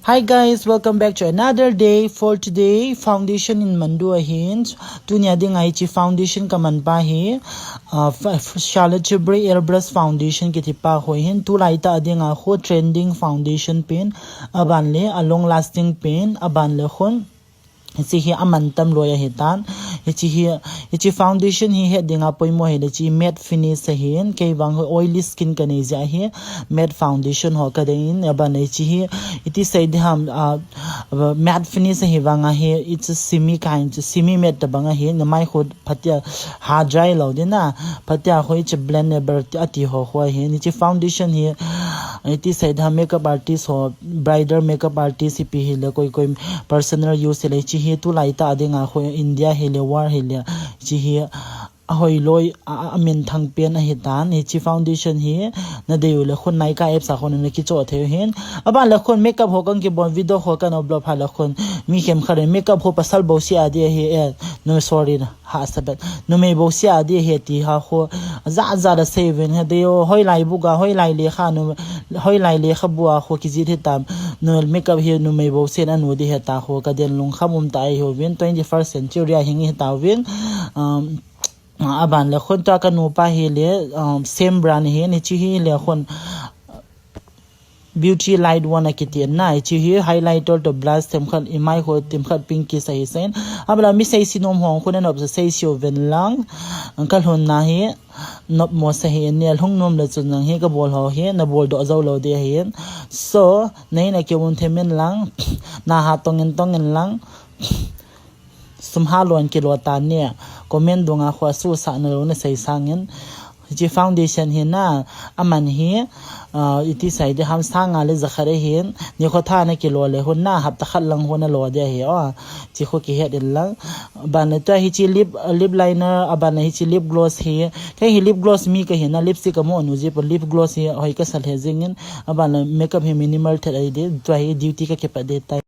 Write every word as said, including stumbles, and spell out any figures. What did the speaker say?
Hi guys, welcome back to another day. For today, foundation in mandu ahin. Tunia dinga hiche foundation kaman pa hi, uh, Charlotte Tilbury Airbrush Foundation kiti pa ho hin. Tulai ta dinga ho trending foundation pen, aban le a long lasting pen, aban le hon. Hiche hi aman tam loi ahitan. Hiche hi, hiche foundation hi het dinga poimo hile hiche matte finish ahin. Kei vang ho oily skin kanei jeh hi matte foundation ho kadei in, aban le hiche hi iti sei diham, uh, matte finish ahi vang ahi, it's a semi kind, semi matte tabang ahi, namai ho phatia ha dry lou dina, phatia ho hiche blendable ati ho ho ahi, hiche foundation hi iti sei diham makeup artist ho, bridal makeup artist ipi hile koi koi personal use hile hiche hi tulai ta dinga ho India hile war hile hiche hi ahoi loi a, a, amin thang pen ahitan. Hiche foundation hi nadei u le khun Nykaa apps a khun nakicho thei hin. Aban le khun makeup ho kan kibon video ho kan upload pha le khun mi khem khat in makeup ho pasal bou si adi ahi e. No, sorry na. Ha sabet. Numei bou si adi ahi ti ha ho. Za za da sei uvin ha dei o, hoilai buga, hoilai lekha nu, hoilai lekhabu a ho kijih hitam. No, makeup hi numei bou si na nu di heta ho kaden lungkham um ta ahi uvin twenty-first century a hing hita uvin. Um, aban le khun tua kanu pa hile, um, same brand hi, hiche hile khun Beauty Light One akiti na, hiche hi highlighter to blush themkhat, imai ho themkhat pinkish ahi sen. Aban le mi seisi nom ho khun anop sa seisi uvin lang. Kalhun na hi, nop mo sa hi, nel hung nom le chun lang hi, kabol ho hi, nabol doh jou lou di ahi. So, nei na kiun themin lang, na ha tongin tongin lang. Sum ha lon kilo ta ne, comment dunga khua su sa na lo na sei sangin. Hiche foundation hi na, aman hi, uh, iti sei diham sanga le jakhat ahin, ni kho tha na kilo le hun na, hapta khat lang hun na lo de hi, oh, hiche kho kihet in lang. Aban le tua hiche lip, lip liner, aban le hiche lip gloss hi, kei hi lip gloss mi kahi na, lipstick kamu nu ji pa lip gloss hi, hoi kasa le jingin, aban le makeup hi minimal thet ahi di, tua hi duty kakipat di tai.